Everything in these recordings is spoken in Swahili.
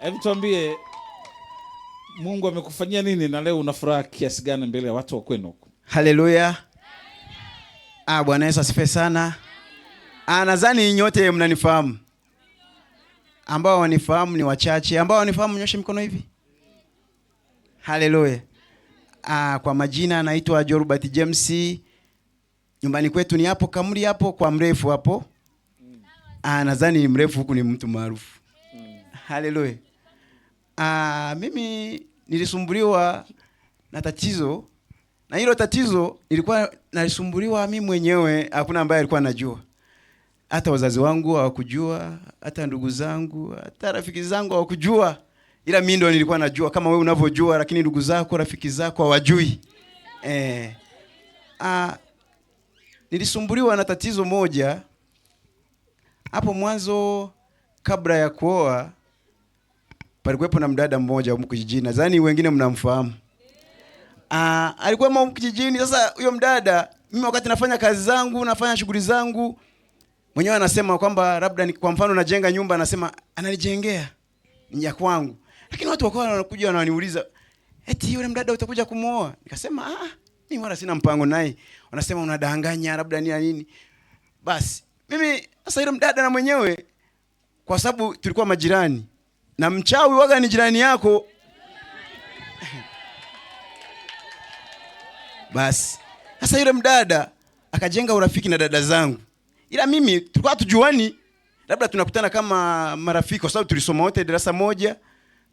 Hebu tuambie, Mungu amekufanyia nini na leo una furaha kiasi gani mbele ya watu wa kwenu huko? Haleluya. Ah, Bwana Yesu asifiwe sana. Ah, nadhani nyote mnanifahamu. Ambao wanifahamu ni wachache. Ambao wanifahamu nyoshe mikono hivi. Haleluya. Ah, kwa majina naitwa Jorubert James. Nyumbani kwetu ni hapo Kamri hapo kwa mrefu hapo. Ah, nadhani mrefu huku ni mtu maarufu. Haleluya. Ah, mimi nilisumbuliwa na tatizo, na hilo tatizo nilikuwa nalisumbuliwa mimi mwenyewe, hakuna ambaye alikuwa anajua. Hata wazazi wangu hawakujua, hata ndugu zangu, hata rafiki zangu hawakujua. Ila mimi ndo nilikuwa najua kama wewe unavyojua, lakini ndugu zako, rafiki zako hawajui. Nilisumbuliwa na tatizo moja hapo mwanzo kabla ya kuoa. Palikuwepo na mdada mmoja huko kijijini, nadhani wengine mnamfahamu. Alikuwa huko kijijini. Sasa huyo mdada, mimi wakati nafanya kazi zangu, nafanya shughuli zangu, mwenyewe anasema kwamba labda ni, kwa mfano najenga nyumba, anasema ananijengea ni ya kwangu. Lakini watu wakawa wanakuja wananiuliza, eti yule mdada utakuja kumuoa? Nikasema mimi wala sina mpango naye. Wanasema unadanganya labda ni nini. Basi mimi sasa yule mdada na mwenyewe, kwa sababu tulikuwa majirani, na mchawi waga ni jirani yako. Basi sasa yule mdada akajenga urafiki na dada zangu, ila mimi tulikuwa hatujuani, labda tunakutana kama marafiki kwa sababu tulisoma wote darasa moja,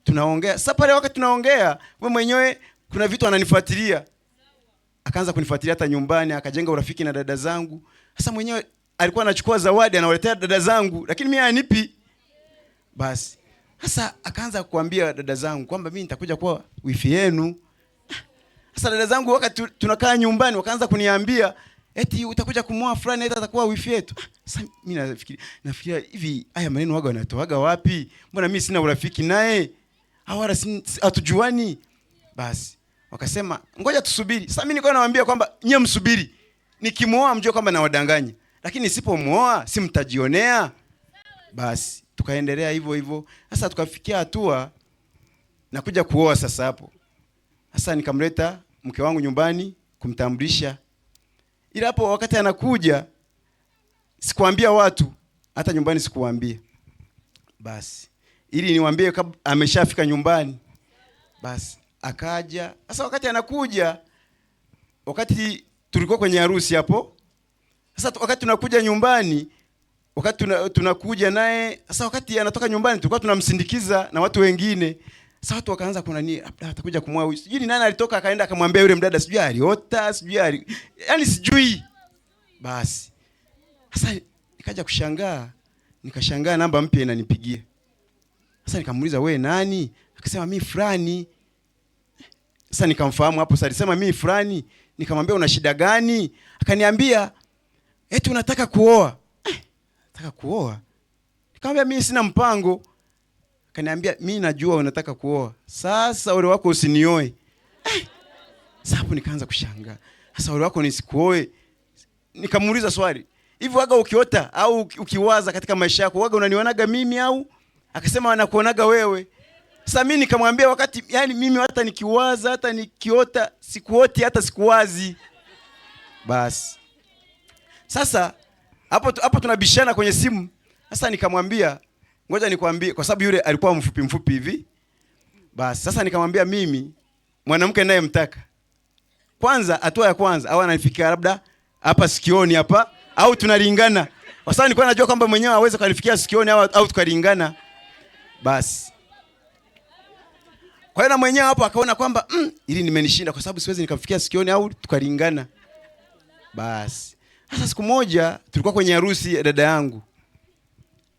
tunaongea. Sasa pale wakati tunaongea, wewe mwenyewe kuna vitu ananifuatilia, akaanza kunifuatilia hata nyumbani, akajenga urafiki na dada zangu. Sasa mwenyewe alikuwa anachukua zawadi anawaletea dada zangu, lakini mimi hanipi. Basi sasa akaanza kuambia dada zangu kwamba mimi nitakuja kuwa wifi yenu. Sasa dada zangu wakati tunakaa nyumbani wakaanza kuniambia eti utakuja kumwoa fulani eti atakuwa wifi yetu. Sasa mimi nafikiria hivi haya maneno waga wanatoaga wapi? Mbona mimi sina urafiki naye? Au wala hatujuani? Basi wakasema ngoja tusubiri. Sasa mimi nilikuwa nawaambia kwamba nyie msubiri. Nikimuoa mjue kwamba nawadanganya. Lakini nisipomuoa si mtajionea. Basi tukaendelea hivyo hivyo. Sasa tukafikia hatua nakuja kuoa sasa hapo. Sasa nikamleta mke wangu nyumbani kumtambulisha. Ila hapo wakati anakuja sikuambia watu, hata nyumbani sikuambia. Basi ili niwaambie kabla ameshafika nyumbani. Basi akaja. Sasa wakati anakuja, wakati tulikuwa kwenye harusi hapo. Sasa wakati tunakuja nyumbani, wakati tunakuja naye, sasa wakati anatoka nyumbani tulikuwa tunamsindikiza na watu wengine. Sasa watu wakaanza kuna nini, labda atakuja kumwoa huyu. Sijui ni nani alitoka akaenda akamwambia yule mdada, sijui aliota, sijui ali, yani sijui. Basi sasa nikaja kushangaa, nikashangaa namba mpya inanipigia. Sasa nikamuuliza wewe nani? Akasema mimi fulani. Sasa nikamfahamu hapo. Sasa alisema mimi fulani. Nikamwambia una shida gani? Akaniambia eti unataka kuoa. Nataka kuoa? Nikamwambia mimi sina mpango. Akaniambia mimi najua unataka kuoa. Sasa ole wako usinioe. Sasa hapo nikaanza kushangaa. Sasa ole wako nisikuoe. Nikamuuliza swali. Hivi waga ukiota au ukiwaza katika maisha yako waga unanionaga mimi au? Akasema anakuonaga wewe. Sasa mimi nikamwambia wakati yani mimi hata nikiwaza hata nikiota sikuoti hata sikuwazi. Basi. Sasa hapo tunabishana kwenye simu. Sasa nikamwambia ngoja nikwambie, kwa sababu yule alikuwa mfupi mfupi hivi. Basi sasa nikamwambia mimi mwanamke ninayemtaka, kwanza hatua ya kwanza au ananifikia labda hapa sikioni hapa au tunalingana. Kwa sababu nilikuwa najua kwamba mwenyewe hawezi kunifikia sikioni au tukalingana. Basi kwa hiyo na mwenyewe hapo akaona kwamba ili nimenishinda kwa sababu siwezi nikamfikia sikioni au tukalingana. Basi sasa siku moja tulikuwa kwenye harusi ya dada yangu.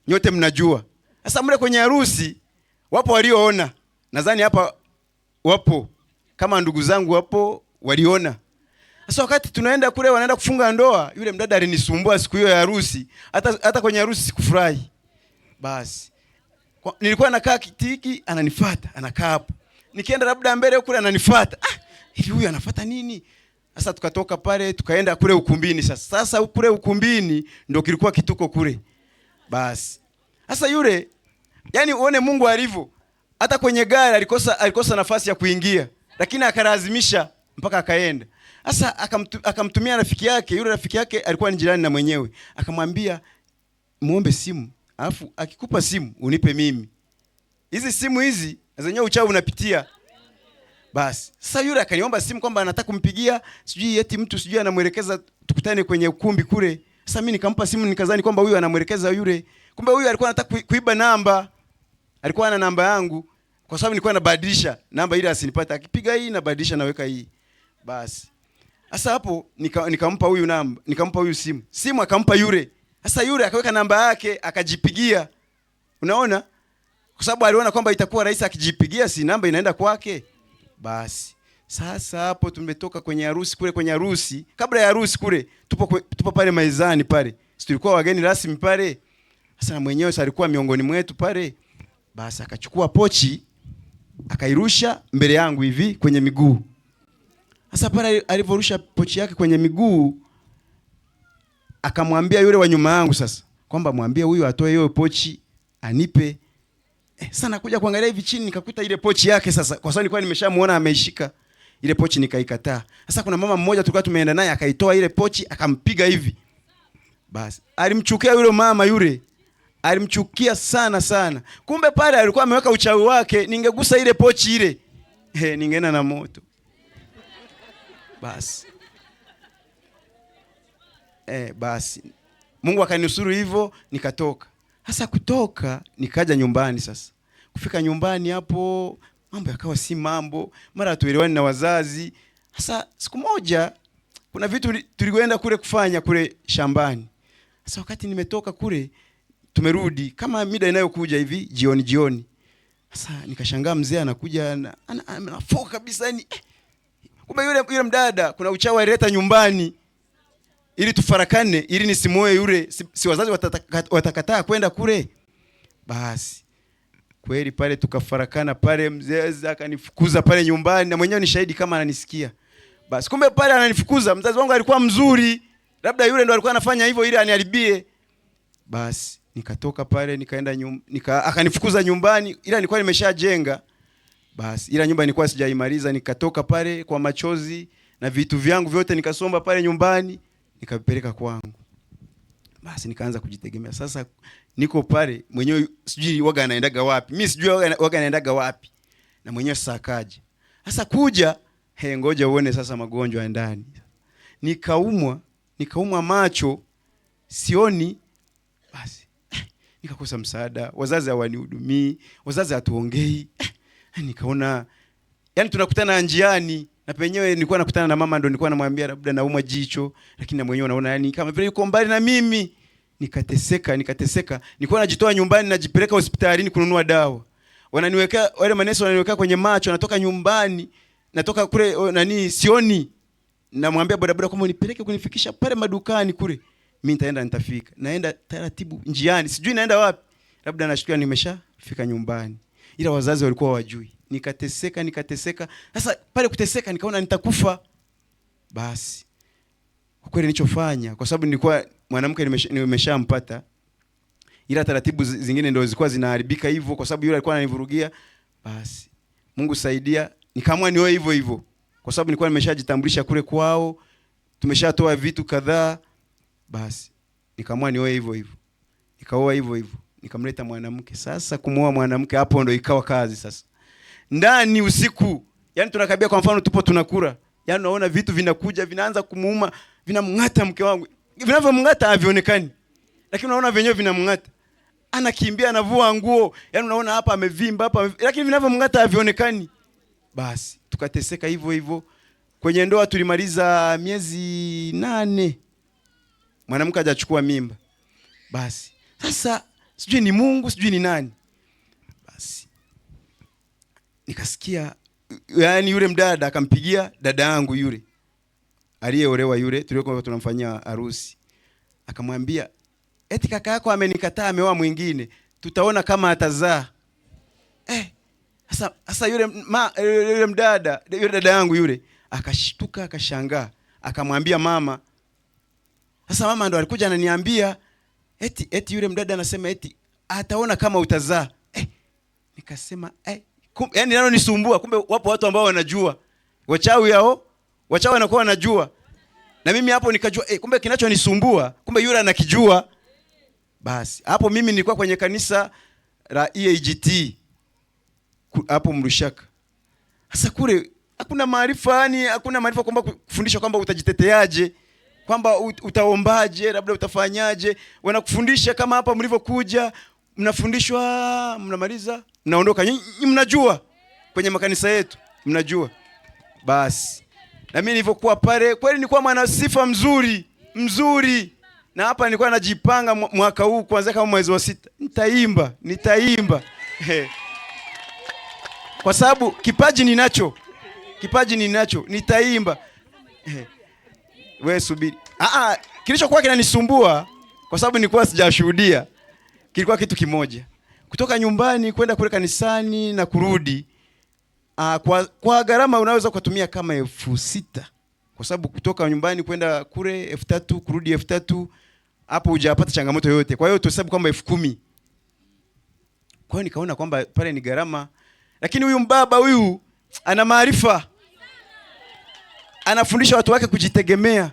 Nyote mnajua. Sasa mle kwenye harusi wapo walioona. Nadhani hapa wapo kama ndugu zangu wapo waliona. Sasa wakati tunaenda kule wanaenda kufunga ndoa, yule mdada alinisumbua siku hiyo ya harusi. Hata kwenye harusi sikufurahi. Basi nilikuwa nakaa kitiki, ananifuata, anakaa hapo. Nikienda labda mbele kule ananifuata. Hivi huyu anafuata nini? Sasa tukatoka pale tukaenda kule ukumbini sasa. Sasa kule ukumbini ndio kilikuwa kituko kule. Basi. Sasa yule, yani uone Mungu alivyo. Hata kwenye gari alikosa nafasi ya kuingia, lakini akalazimisha mpaka akaenda. Sasa akamtumia rafiki yake, yule rafiki yake alikuwa ni jirani na mwenyewe. Akamwambia muombe simu, alafu akikupa simu unipe mimi. Hizi simu hizi zenyewe uchawi unapitia. Basi sasa yule akaniomba simu kwamba anataka kumpigia, sijui eti mtu sijui anamuelekeza tukutane kwenye ukumbi kule. Sasa mimi nikampa simu nikadhani kwamba huyu anamuelekeza yule. Kumbe huyu alikuwa anataka kuiba namba. Alikuwa ana namba yangu kwa sababu nilikuwa nabadilisha namba ile asinipate. Akipiga hii nabadilisha naweka hii. Basi sasa hapo nikampa huyu namba, nikampa huyu simu. Simu akampa yule. Sasa yule akaweka namba yake akajipigia. Unaona? Kwa sababu aliona kwamba itakuwa rahisi akijipigia, si namba inaenda kwake. Basi sasa hapo tumetoka kwenye harusi kule, kwenye harusi, kabla ya harusi kule tupo pale maizani pale. Si tulikuwa wageni rasmi pale. Sasa na mwenyewe sasa alikuwa miongoni mwetu pale. Basi akachukua pochi akairusha mbele yangu hivi kwenye miguu. Sasa pale alivorusha pochi yake kwenye miguu, akamwambia yule wa nyuma yangu sasa kwamba mwambie huyu atoe hiyo pochi anipe. Sasa nakuja kuangalia hivi chini nikakuta ile pochi yake sasa, kwa sababu nilikuwa nimeshamuona ameishika ile pochi, nikaikataa. Sasa kuna mama mmoja tulikuwa tumeenda naye akaitoa ile pochi akampiga hivi. Basi alimchukia yule mama yule. Alimchukia sana sana. Kumbe pale alikuwa ameweka uchawi wake, ningegusa ile pochi ile, ningeenda na moto. Basi. Basi Mungu akanusuru hivyo nikatoka. Sasa kutoka nikaja nyumbani sasa. Kufika nyumbani hapo mambo yakawa si mambo, mara hatuelewani na wazazi. Sasa siku moja kuna vitu tulikwenda kule kufanya kule shambani. Sasa wakati nimetoka kule tumerudi kama mida inayokuja hivi jioni jioni. Sasa nikashangaa mzee anakuja anafoka kabisa yani. Kumbe yule mdada kuna uchawi alileta nyumbani ili tufarakane, ili nisimuoe yule, si wazazi watakataa kwenda kule. Basi kweli pale tukafarakana pale, mzee akanifukuza pale nyumbani, na mwenyewe ni shahidi kama ananisikia. Basi kumbe pale ananifukuza, mzazi wangu alikuwa mzuri, labda yule ndo alikuwa anafanya hivyo ili aniharibie. Basi nikatoka pale nikaenda akanifukuza nyumbani, ila nilikuwa nimeshajenga. Basi ila nyumba nilikuwa sijaimaliza, nikatoka pale kwa machozi na vitu vyangu vyote nikasomba pale nyumbani, nikavipeleka kwangu. Basi nikaanza kujitegemea. Sasa niko pale mwenyewe sijui waga anaendaga wapi. Mimi sijui waga anaendaga wapi. Na mwenyewe sasa akaja. Sasa kuja, ngoja uone sasa magonjwa ya ndani. Nikaumwa macho, sioni. Basi nikakosa msaada, wazazi hawanihudumii, wazazi hatuongei. Nikaona yani tunakutana njiani, na penyewe nilikuwa nakutana na mama ndo nilikuwa namwambia labda naumwa jicho, lakini na mwenyewe naona yani kama vile yuko mbali na mimi. Nikateseka. Nilikuwa najitoa nyumbani najipeleka hospitalini kununua dawa. Wananiwekea wale manesi, wananiwekea kwenye macho, natoka nyumbani, natoka kule nani sioni. Namwambia bodaboda kwamba nipeleke kunifikisha pale madukani kule. Mimi nitaenda nitafika. Naenda taratibu njiani, sijui naenda wapi. Labda nashtuka nimeshafika nyumbani. Ila wazazi walikuwa wajui. Nikateseka. Sasa pale kuteseka nikaona nitakufa. Basi kwa kweli nilichofanya, kwa sababu nilikuwa mwanamke nimeshampata, ila taratibu zingine ndio zilikuwa zinaharibika hivyo kwa sababu yule alikuwa ananivurugia. Basi Mungu saidia, nikaamua nioe hivyo hivyo, kwa sababu nilikuwa nimeshajitambulisha kule kwao, tumeshatoa vitu kadhaa. Basi nikaamua nioe hivyo hivyo, nikaoa hivyo hivyo, nikamleta mwanamke. Sasa kumuoa mwanamke hapo ndo ikawa kazi sasa. Ndani usiku, yani tunakabia kwa mfano tupo tunakula, yani unaona vitu vinakuja vinaanza kumuuma, vinamngata mke wangu. Vinavyomngata havionekani, lakini unaona venyewe vinamngata. Anakimbia, anavua nguo, yani unaona hapa amevimba, hapa, lakini vinavyomngata havionekani. Basi tukateseka hivyo hivyo. Kwenye ndoa tulimaliza miezi 8. Mwanamke hajachukua mimba. Basi sasa sijui ni Mungu, sijui ni nani. Basi nikasikia yani yule mdada akampigia dada yangu yule aliyeolewa yule tuliokuwa tunamfanyia harusi. Akamwambia eti kaka yako amenikataa, ameoa mwingine, tutaona kama atazaa. Sasa yule mdada, yule dada yangu yule akashtuka, akashangaa, akamwambia mama. Sasa mama ndo alikuja ananiambia eti yule mdada anasema eti ataona kama utazaa. Nikasema yani nalo nisumbua, kumbe wapo watu ambao wanajua. Wachawi hao, wachawi wanakuwa wanajua. Na mimi hapo nikajua kumbe kinachonisumbua, kumbe yule anakijua. Basi hapo mimi nilikuwa kwenye kanisa la EAGT hapo Mrushaka. Sasa kule hakuna maarifa, yani hakuna maarifa kwamba kufundisha kwamba utajiteteaje, kwamba utaombaje, labda utafanyaje. Wanakufundisha kama hapa mlivyokuja, mnafundishwa, mnamaliza, mnaondoka. Nyinyi mnajua kwenye makanisa yetu, mnajua. Basi na mimi nilivyokuwa pale kweli nilikuwa mwana sifa mzuri, mzuri. Na hapa nilikuwa najipanga mwaka huu kuanzia kama mwezi wa 6 nitaimba, nitaimba. Kwa sababu kipaji ninacho. Kipaji ninacho, nitaimba. Wewe subiri. Kilichokuwa kinanisumbua kwa sababu nilikuwa sijashuhudia kilikuwa kitu kimoja. Kutoka nyumbani kwenda kule kanisani na kurudi, kwa gharama unaweza kutumia kama 6,000. Kwa sababu kutoka nyumbani kwenda kule 3,000, kurudi 3,000, hapo hujapata changamoto yoyote. Kwa hiyo tuhesabu kwamba 10,000. Kwa hiyo nikaona kwamba pale ni gharama. Lakini huyu mbaba huyu ana maarifa. Anafundisha watu wake kujitegemea.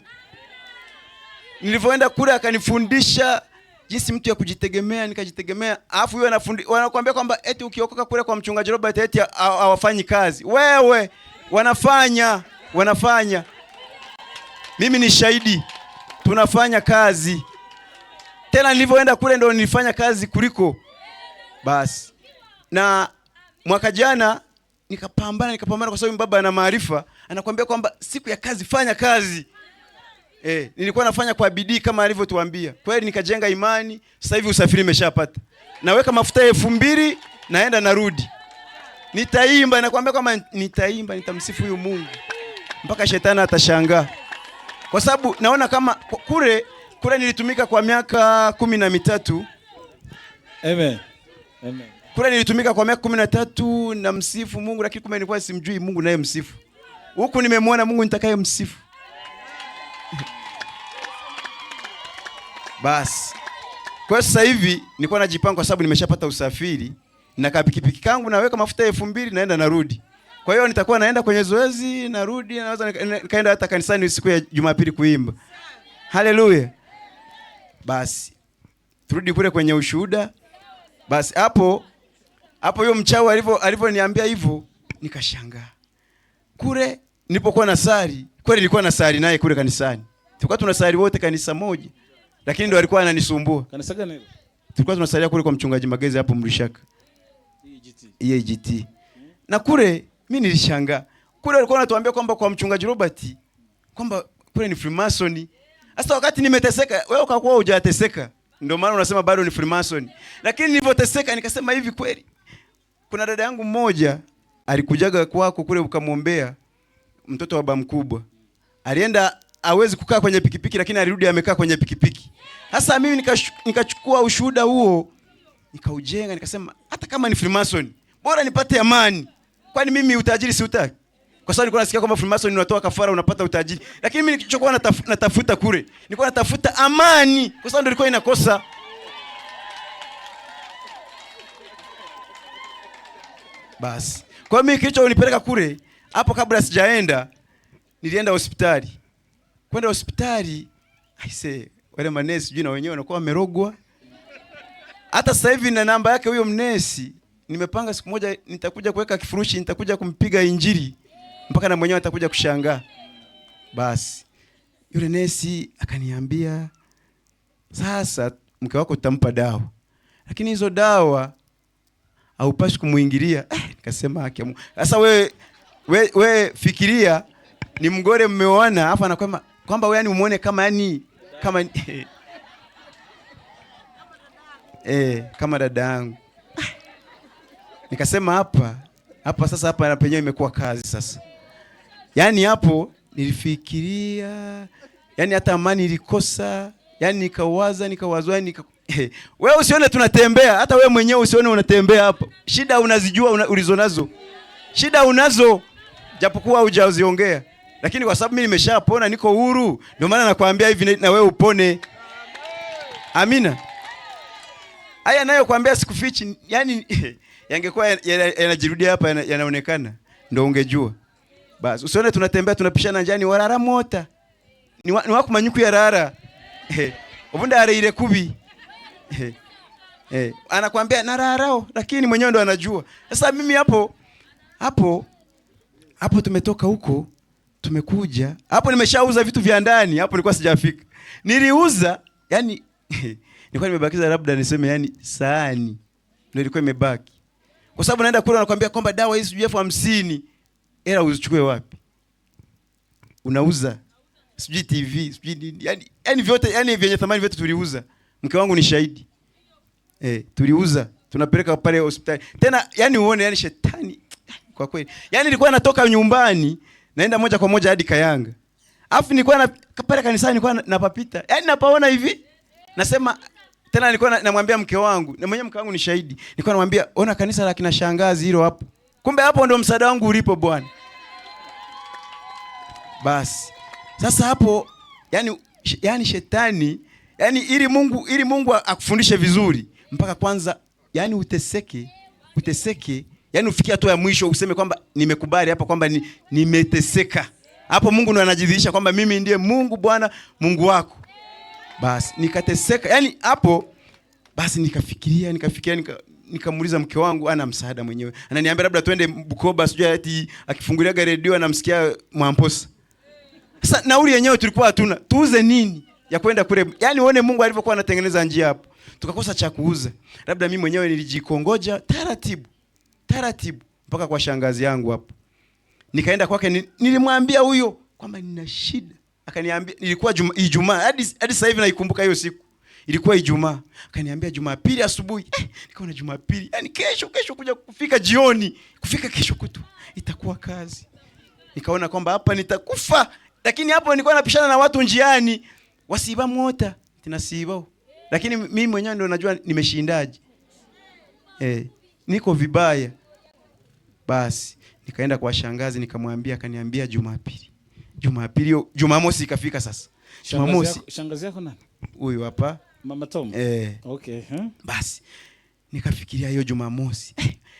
Nilivyoenda kule akanifundisha jinsi mtu ya kujitegemea, nikajitegemea. Alafu huyo wanakuambia kwamba eti ukiokoka kule kwa mchungaji Robert eti hawafanyi kazi. Wewe wanafanya, wanafanya. Mimi ni shahidi. Tunafanya kazi. Tena nilivyoenda kule ndo nilifanya kazi kuliko. Basi. Na mwaka jana nikapambana kwa sababu baba ana maarifa, anakuambia kwamba siku ya kazi fanya kazi. Nilikuwa nafanya kwa bidii kama alivyotuambia. Kweli nikajenga imani, sasa hivi usafiri nimeshapata. Naweka mafuta 2000 naenda narudi. Nitaimba, nakwambia kama nitaimba, nitamsifu huyu Mungu mpaka shetani atashangaa. Kwa sababu naona kama kule nilitumika kwa miaka 13. Amen. Amen. Kule nilitumika kwa miaka 13 na msifu Mungu, lakini kumbe nilikuwa simjui Mungu naye msifu. Huku nimemwona Mungu nitakaye msifu. Basi. Kwa sasa hivi nilikuwa najipanga kwa sababu nimeshapata usafiri na kapikipiki kangu naweka mafuta 2000 naenda narudi. Kwa hiyo nitakuwa naenda kwenye zoezi narudi, naweza nikaenda hata kanisani siku ya Jumapili kuimba. Haleluya. Basi turudi kule kwenye ushuhuda. Basi hapo huyo mchawi alivyoniambia hivyo nikashangaa. Kule nilipokuwa na sali, kweli nilikuwa na sali naye kule kanisani. Tulikuwa tunasali wote kanisa moja. Lakini ndo alikuwa ananisumbua. Kanisa gani hilo? Tulikuwa tunasalia kule kwa mchungaji Magezi hapo Mrishaka. EAGT. Na kule mimi nilishangaa. Kule walikuwa wanatuambia kwamba kwa mchungaji Robert kwamba kule ni Freemason. Sasa wakati nimeteseka, wewe ukakuwa hujateseka. Ndio maana unasema bado ni Freemason. Lakini nilipoteseka nikasema hivi kweli. Kuna dada yangu mmoja alikujaga kwako kule ukamwombea mtoto wa baba mkubwa. Alienda hawezi kukaa kwenye pikipiki lakini alirudi amekaa kwenye pikipiki. Sasa mimi nikachukua ushuhuda huo nikaujenga, nikasema hata kama ni Freemason bora nipate amani. Kwani mimi utajiri siutaki? Kwa sababu nilikuwa nasikia kwamba Freemason unatoa kafara unapata utajiri. Lakini mimi nilichokuwa natafuta kule, nilikuwa natafuta amani kwa sababu ndio ilikuwa inakosa. Basi. Kwa mimi kilichonipeleka kule, hapo kabla sijaenda nilienda hospitali. Kwenda hospitali, I say, wale manesi sijui na wenyewe wanakuwa wamerogwa. Hata sasa hivi na namba yake huyo mnesi, nimepanga siku moja nitakuja kuweka kifurushi, nitakuja kumpiga injili mpaka na mwenyewe atakuja kushangaa. Basi yule nesi akaniambia, sasa mke wako tutampa dawa, lakini hizo dawa haupaswi kumuingilia. Nikasema haki ya Mungu. Sasa we fikiria ni mgore mmeoana, afa anakwambia kwamba wewe yani umuone kama yani kama kama dada yangu. Nikasema hapa sasa, hapa na penyewe imekuwa kazi sasa. Yaani hapo nilifikiria, yani hata amani ilikosa, yani nikawazwa, wewe usione tunatembea, hata wewe mwenyewe usione unatembea hapo. Shida unazijua ulizonazo. Shida unazo japokuwa hujaziongea. Lakini kwa sababu mimi nimeshapona, niko huru, ndio maana nakwambia hivi na wewe upone. Amina. Haya nayo kuambia sikufichi, yani Yangekuwa yanajirudia hapa yanaonekana ndio ungejua. Basi usione tunatembea tunapishana njiani warara mota. Ni wakumanyuku yarara. Ubundi areire kubi. Anakuambia nararao lakini mwenyewe ndo anajua. Sasa mimi hapo hapo tumetoka huko tumekuja. Hapo nimeshauza vitu vya ndani, hapo nilikuwa sijafika. Niliuza, yani nilikuwa nimebakiza labda niseme yani sahani ndio ilikuwa imebaki. Kwa sababu naenda kule wanakuambia kwamba dawa hizi sijui 50,000. Hela uzichukue wapi? Unauza sijui TV, sijui nini. Yani vyote, yani vyenye thamani vyote tuliuza. Mke wangu ni shahidi. Tuliuza, tunapeleka pale hospitali. Tena yani uone yani shetani kwa kweli. Yani nilikuwa natoka nyumbani naenda moja kwa moja hadi Kayanga. Alafu nilikuwa na pale kanisani nilikuwa napapita. Yani napaona hivi. Nasema tena nilikuwa namwambia mke wangu, na mwenyewe mke wangu ni shahidi. Nilikuwa namwambia ona kanisa la kina shangazi hilo hapo. Kumbe hapo ndio msaada wangu ulipo Bwana. Basi. Sasa hapo yani shetani, yani ili Mungu akufundishe vizuri mpaka kwanza yani uteseke, yani ufikie hatua ya mwisho useme kwamba nimekubali hapa kwamba nimeteseka. Hapo Mungu ndo anajidhihirisha kwamba mimi ndiye Mungu Bwana Mungu wako. Basi nikateseka. Yani hapo basi nikafikiria, nikamuuliza mke wangu ana msaada mwenyewe. Ananiambia labda twende Bukoba, sijui ati akifungulia redio anamsikia Mwamposa. Sasa nauli yenyewe tulikuwa hatuna. Tuuze nini ya kwenda kule? Yani uone Mungu alivyokuwa anatengeneza njia hapo. Tukakosa cha kuuza. Labda mimi mwenyewe nilijikongoja taratibu. Taratibu mpaka kwa shangazi yangu hapo. Nikaenda kwake, nilimwambia huyo kwamba nina shida. Akaniambia ilikuwa Ijumaa, hadi sasa hivi naikumbuka hiyo siku. Ilikuwa Ijumaa. Akaniambia Jumapili asubuhi. Nikaona Jumapili. Yaani kesho kuja kufika jioni, kufika kesho kutu itakuwa kazi. Nikaona kwamba hapa nitakufa. Lakini hapo nilikuwa napishana na watu njiani, wasiba mwota, tinasiba. Lakini mimi mwenyewe ndio najua nimeshindaje. Niko vibaya. Basi nikaenda kwa shangazi nikamwambia, akaniambia Jumapili. Jumapili, Jumamosi ikafika sasa. Jumamosi. Shangazi yako nani? Huyu hapa. Mama Tom. Okay, Basi nikafikiria hiyo Jumamosi.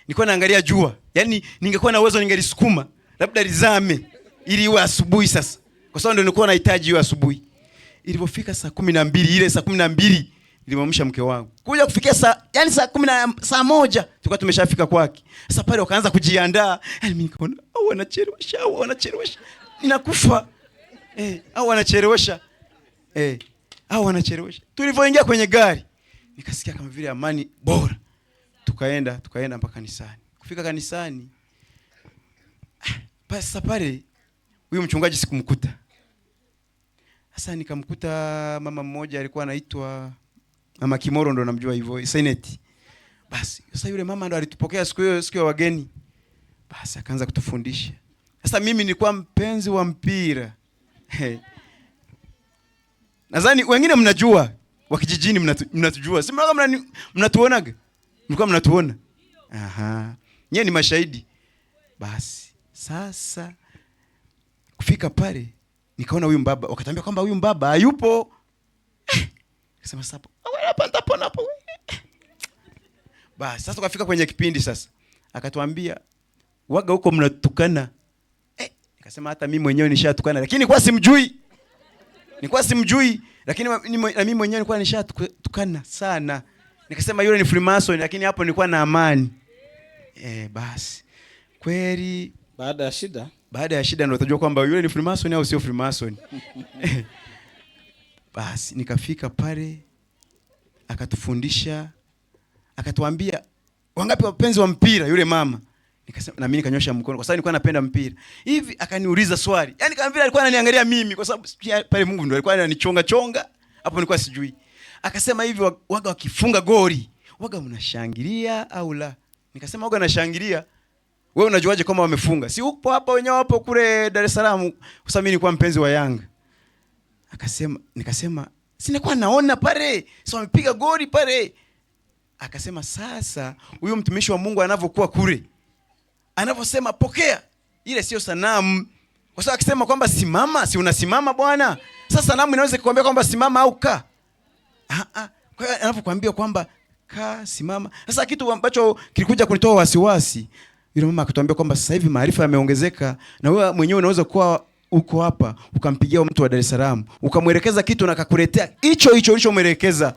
Nilikuwa naangalia jua. Yaani ningekuwa na uwezo ningelisukuma labda lizame ili iwe asubuhi sasa. Kwa sababu ndio nilikuwa nahitaji hiyo asubuhi. Ilipofika saa 12, ile saa 12 nilimwamsha mke wangu. Kuja kufikia saa, yani saa 10 na saa 1 tulikuwa tumeshafika kwake. Sasa pale wakaanza kujiandaa. Yaani mimi nikaona au wanachelewesha, au wanachelewesha. Ninakufa. Au wanachelewesha. Au wanachelewesha. Tulivyoingia kwenye gari nikasikia kama vile amani bora. Tukaenda mpaka kanisani. Kufika kanisani, sasa pale huyu mchungaji sikumkuta. Sasa nikamkuta mama mmoja alikuwa anaitwa Mama Kimoro, ndo namjua hivyo, Seneti. Basi sasa yule mama ndo alitupokea siku hiyo, siku ya wageni. Basi akaanza kutufundisha. Sasa mimi nilikuwa mpenzi wa mpira. Nadhani wengine mnajua, wa kijijini mnatujua. Si mnatuonaga? Mlikuwa mnatuona? Aha. Nyie ni mashahidi. Basi sasa kufika pale nikaona huyu mbaba, wakatambia kwamba huyu mbaba hayupo. Nikasema sasa hapa nitapona hapo. Basi sasa tukafika kwenye kipindi sasa. Akatuambia waga huko mnatukana. Nikasema hata mimi mwenyewe nishatukana, lakini nilikuwa simjui. Nilikuwa simjui, lakini na mimi mwenyewe nilikuwa nishatukana sana. Nikasema yule ni Freemason, lakini hapo nilikuwa na amani. Basi kweli baada ya shida ndio utajua kwamba yule ni Freemason au sio Freemason. Basi nikafika pale akatufundisha, akatuambia wangapi wapenzi wa mpira yule mama. Nikasema na mimi nikanyosha mkono kwa sababu nilikuwa napenda mpira. Hivi akaniuliza swali. Yaani kama vile alikuwa ananiangalia mimi kwa sababu pale Mungu ndio alikuwa ananichonga chonga. Hapo nilikuwa sijui. Akasema hivi waga wakifunga goli, waga mnashangilia au la? Nikasema waga nashangilia. Wewe unajuaje kama wamefunga? Si upo hapa wenyewe hapo kule Dar es Salaam, kwa sababu mimi nilikuwa mpenzi wa Yanga. Akasema, nikasema sinakuwa naona pale, si wamepiga goli pale. Akasema sasa huyu mtumishi wa Mungu anavyokuwa kule, anavyosema pokea, ile sio sanamu. Kwa sababu akisema kwamba simama, si unasimama bwana? Sasa sanamu inaweza kukuambia kwamba simama au kaa. Kwa hiyo anapokuambia kwamba Kaa, simama. Sasa kitu ambacho kilikuja kunitoa wasiwasi, yule mama akatuambia kwamba sasa hivi maarifa yameongezeka na wewe mwenyewe unaweza kuwa uko hapa ukampigia mtu wa Dar es Salaam ukamwelekeza kitu na akakuletea hicho hicho ulichomwelekeza.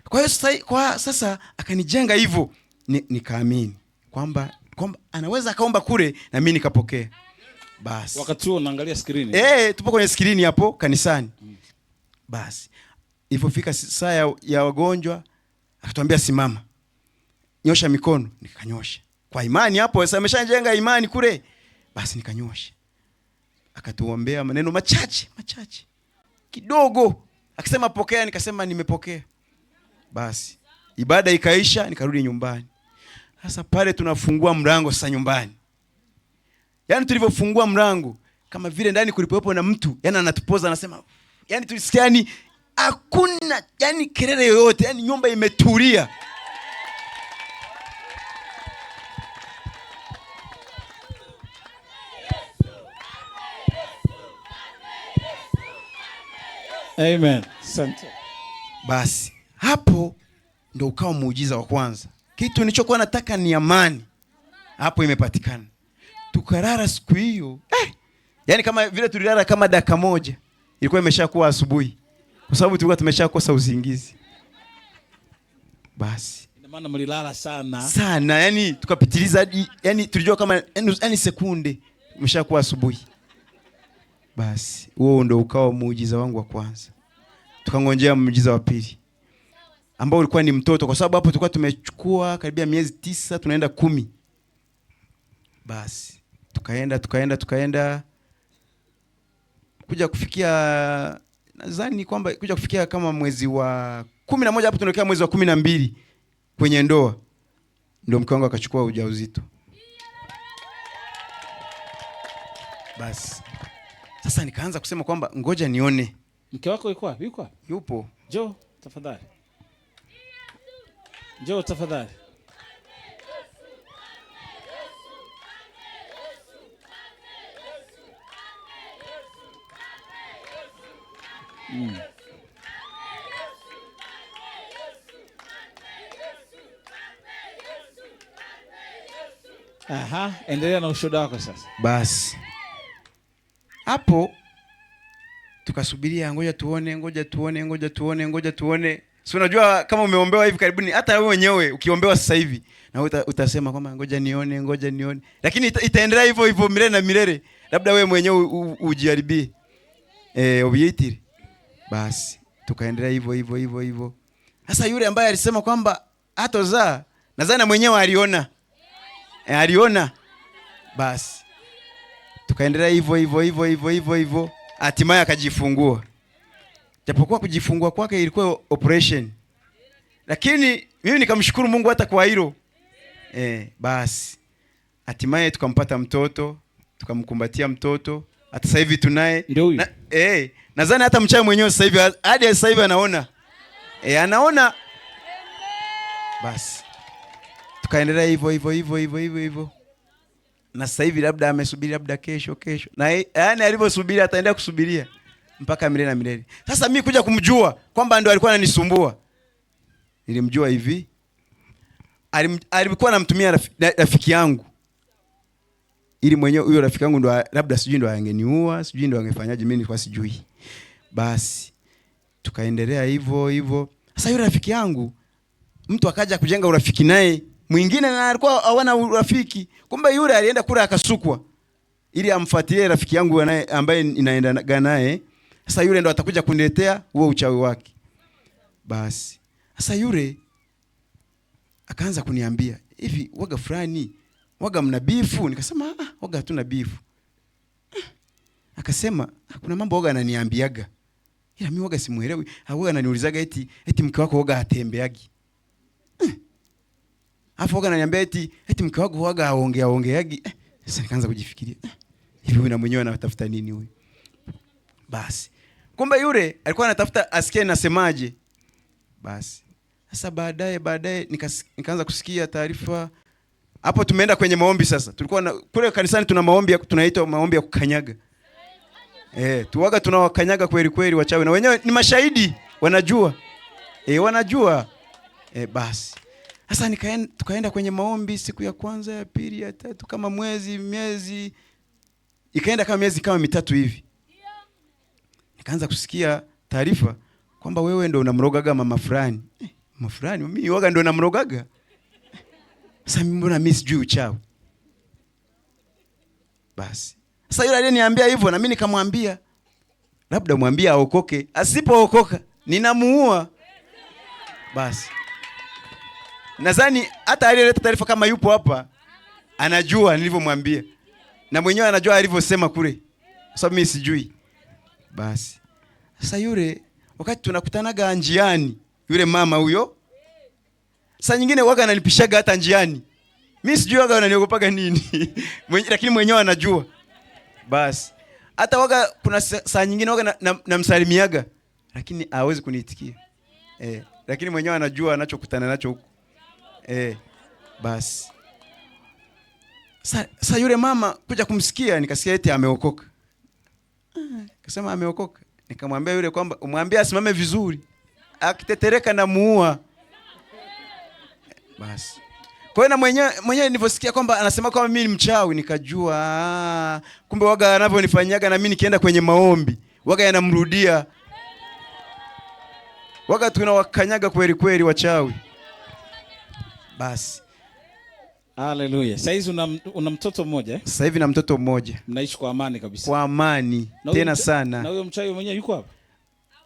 Kwa hiyo sasa akanijenga hivyo, nikaamini kwamba anaweza akaomba kule na mimi nikapokea. Basi. Wakati huo unaangalia skrini. Tupo kwenye skrini hapo kanisani. Basi. Ilipofika saa ya wagonjwa akatuambia simama. Nyosha mikono, nikanyosha. Kwa imani hapo, sasa ameshajenga imani kule. Basi nikanyosha. Akatuombea maneno machache, machache. Kidogo. Akasema pokea, nikasema nimepokea. Basi ibada ikaisha, nikarudi nyumbani. Sasa pale tunafungua mlango sasa nyumbani. Yaani tulivyofungua mlango kama vile ndani kulipokuwepo na mtu, yani anatupoza anasema, yani tulisikia yani hakuna yani kelele yoyote, yani nyumba imetulia. Amen. Asante. Basi hapo ndo ukawa muujiza wa kwanza. Kitu nilichokuwa nataka ni amani. Hapo imepatikana. Tukalala siku hiyo. Yaani kama vile tulilala kama dakika moja. Ilikuwa imeshakuwa asubuhi. Kwa sababu tulikuwa tumeshakosa usingizi. Basi. Ina maana mlilala sana. Sana, yani tukapitiliza hadi yani tulijua kama yani sekunde imeshakuwa asubuhi. Basi huo ndo ukawa muujiza wangu wa kwanza. Tukangojea muujiza wa pili ambao ulikuwa ni mtoto, kwa sababu hapo tulikuwa tumechukua karibia miezi 9 tunaenda 10. Basi tukaenda kuja kufikia, nadhani kwamba kuja kufikia kama mwezi wa 11 hapo tunaelekea mwezi wa 12 kwenye ndoa, ndio mke wangu akachukua ujauzito. Basi sasa nikaanza kusema kwamba ngoja nione. Mke wako yuko wapi? Yuko wapi? Yupo. Njoo tafadhali. Njoo tafadhali. Aha, endelea na ushuhuda wako sasa. Basi hapo tukasubiria, ngoja tuone, ngoja tuone, ngoja tuone, ngoja tuone. Si unajua kama umeombewa hivi karibuni, hata wewe mwenyewe ukiombewa sasa hivi na utasema kwamba ngoja nione, ngoja nione. Lakini itaendelea hivyo hivyo milele na milele. Labda wewe mwenyewe ujiharibie. Ubiitire. Basi tukaendelea hivyo hivyo hivyo hivyo. Sasa yule ambaye alisema kwamba hatozaa, nadhani mwenyewe aliona. Aliona. Basi tukaendelea hivyo hivyo hivyo hivyo hivyo hivyo, hatimaye akajifungua. Japokuwa kujifungua kwake ilikuwa operation, lakini mimi nikamshukuru Mungu hata kwa hilo. Basi hatimaye tukampata mtoto, tukamkumbatia mtoto. Hata sasa hivi tunaye. Ndio huyu. Nadhani hata mchawi mwenyewe sasa hivi, hadi sasa hivi anaona. Anaona. Basi tukaendelea hivyo hivyo hivyo hivyo hivyo hivyo. Na sasa hivi labda amesubiri labda kesho kesho. Na yaani alivyosubiri ataendelea kusubiria mpaka milele na milele. Sasa mimi kuja kumjua kwamba ndo alikuwa ananisumbua. Nilimjua hivi. Alikuwa anamtumia rafiki yangu. Ili mwenyewe huyo rafiki yangu ndo labda sijui ndo angeniua, sijui ndo angefanyaje, mimi nilikuwa sijui. Basi tukaendelea hivyo hivyo. Sasa yule rafiki yangu mtu akaja kujenga urafiki naye mwingine, na alikuwa hawana urafiki. Kumbe yule alienda kule akasukwa ili amfuatilie rafiki yangu ambaye inaenda naye. Sasa yule ndo atakuja kuniletea huo uchawi wake. Basi sasa yule akaanza kuniambia hivi, waga fulani waga mna bifu? Nikasema waga hatuna bifu. Akasema kuna mambo waga ananiambiaga ila mimi waga simuelewi. Waga ananiulizaga eti mke wako waga hatembeagi. Alafu waga ananiambia eti mke wako waga haongea ongeagi. Sasa nikaanza kujifikiria, hivi huyu na mwenyewe anatafuta nini huyu? Basi kumbe yule alikuwa anatafuta asikie nasemaje. Basi sasa baadaye nikaanza kusikia taarifa. Hapo tumeenda kwenye maombi sasa. Tulikuwa kule kanisani tuna maombi tunaitwa maombi ya kukanyaga. Tuwaga tunawakanyaga kweli kweli wachawi, na wenyewe ni mashahidi, wanajua. Wanajua. Basi. Sasa tukaenda kwenye maombi siku ya kwanza, ya pili, ya tatu, kama mwezi, miezi ikaenda kama miezi kama mitatu hivi. Nikaanza kusikia taarifa kwamba wewe ndo unamrogaga mama fulani. Mama fulani mimi waga ndo namrogaga. Sasa mimi mbona mimi sijui uchawi? Basi. Sasa yule aliyeniambia hivyo na mimi nikamwambia labda mwambie aokoke, asipookoka ninamuua. Basi. Nadhani hata aliyeleta taarifa kama yupo hapa anajua nilivyomwambia. Na mwenyewe anajua alivyosema kule. Kwa sababu mimi sijui. Basi. Sasa yule wakati tunakutanaga njiani, yule mama huyo saa nyingine waga ananipishaga hata njiani. Mimi sijui waga ananiogopaga nini. Lakini mwenyewe anajua. Basi. Hata waga kuna saa nyingine waga namsalimiaga lakini hawezi kuniitikia. Lakini mwenyewe anajua anachokutana nacho huko. Basi. Sa yule mama kuja kumsikia nikasikia eti ameokoka. Akasema ameokoka. Nikamwambia yule kwamba umwambie asimame vizuri. Akitetereka na muua. Basi. Kwa hiyo na mwenyewe nilivyosikia kwamba anasema kwamba mimi ni mchawi nikajua kumbe waga anavyonifanyaga na mimi nikienda kwenye maombi waga yanamrudia. Waga tunawakanyaga kweli kweli wachawi. Basi. Haleluya. Sasa hivi una mtoto mmoja eh? Sasa hivi na mtoto mmoja. Mnaishi kwa amani kabisa. Kwa amani tena sana. Na huyo mchawi mwenyewe yuko hapa?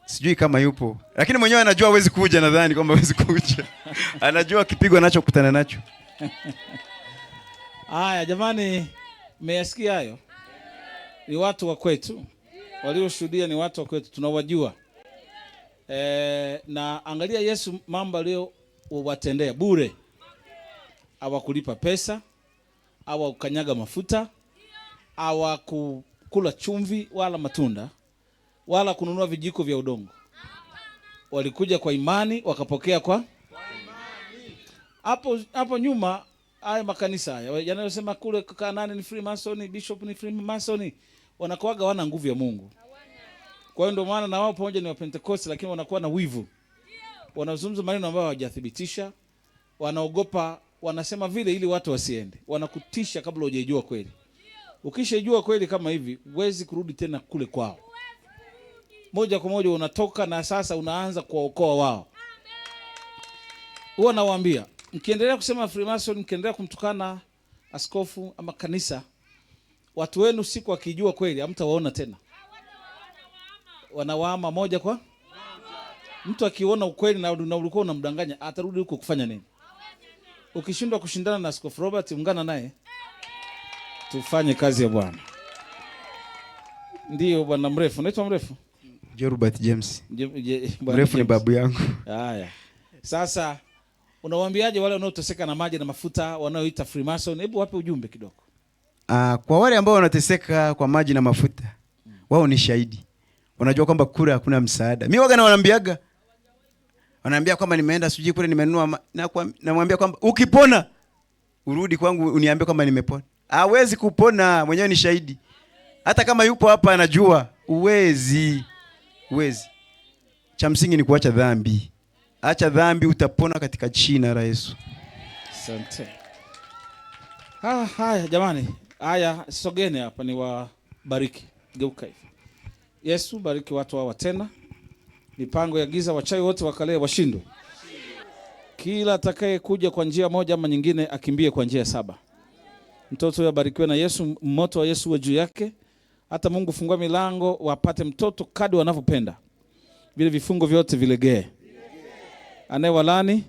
Sijui kama yupo. Lakini mwenyewe anajua hawezi kuja, nadhani kwamba hawezi kuja. Anajua kipigo anachokutana nacho. Haya jamani, mmeyasikia hayo? Ni watu wa kwetu. Walioshuhudia ni watu wa kwetu, tunawajua. Na angalia Yesu mambo aliyowatendea bure. Hawakulipa pesa, hawakukanyaga mafuta, hawakukula chumvi wala matunda, wala kununua vijiko vya udongo. Walikuja kwa imani, wakapokea kwa imani. Hapo nyuma haya makanisa haya yanayosema kule Kanani ni Freemason, Bishop ni Freemason, wanakuwaga wana nguvu ya Mungu. Kwa hiyo ndio maana na wao pamoja ni wa Pentecost, lakini wanakuwa na wivu. Wanazungumza maneno ambayo hawajathibitisha, wanaogopa, wanasema vile ili watu wasiende. Wanakutisha kabla hujajua kweli. Ukishajua kweli kama hivi, huwezi kurudi tena kule kwao. Moja kwa moja unatoka na sasa unaanza kuwaokoa wao. Huwa nawaambia, mkiendelea kusema Freemason, mkiendelea kumtukana askofu ama kanisa, watu wenu siku wakijua kweli hamtawaona tena. Wanawaama moja kwa mtu akiona ukweli na ulikuwa unamdanganya, atarudi huko kufanya nini? Ukishindwa kushindana na Askofu Robert, ungana naye tufanye kazi ya Bwana. Ndio bwana mrefu, unaitwa mrefu? Robert James. Mrefu ni babu yangu. Haya. Sasa unawaambiaje wale wanaoteseka na maji na mafuta wanaoita Freemason? Hebu wape ujumbe kidogo. Kwa wale ambao wanateseka kwa maji na mafuta, wao ni shahidi. Wanajua kwamba kule hakuna msaada. Mimi waga nawaambiaga. Wanaambia kwamba nimeenda sijui kule nimenunua, namwambia kwamba ukipona urudi kwangu uniambie kwamba nimepona. Hawezi kupona, mwenyewe ni shahidi. Hata kama yupo hapa anajua, uwezi. Uwezi. Cha msingi ni kuacha dhambi. Acha dhambi utapona katika jina la Yesu. Asante. Haya jamani. Haya sogeni hapa ni wabariki. Geuka hivi. Yesu bariki watu hawa tena. Mipango ya giza wachawi wote wakalee washindwe. Kila atakayekuja kwa njia moja ama nyingine akimbie kwa njia saba. Mtoto huyo abarikiwe na Yesu, moto wa Yesu uwe juu yake. Hata Mungu fungua milango wapate mtoto kadri wanavyopenda. Vile vifungo vyote vilegee. Anayewalani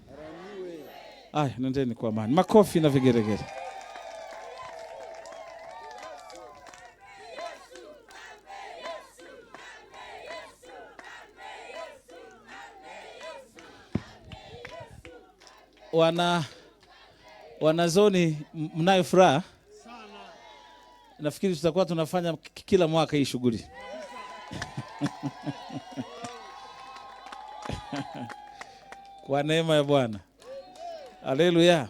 aya, nendeni kwa amani. Makofi na vigeregere. Wanazoni mnayo furaha? Nafikiri tutakuwa tunafanya kila mwaka hii shughuli. Kwa neema ya Bwana. Haleluya.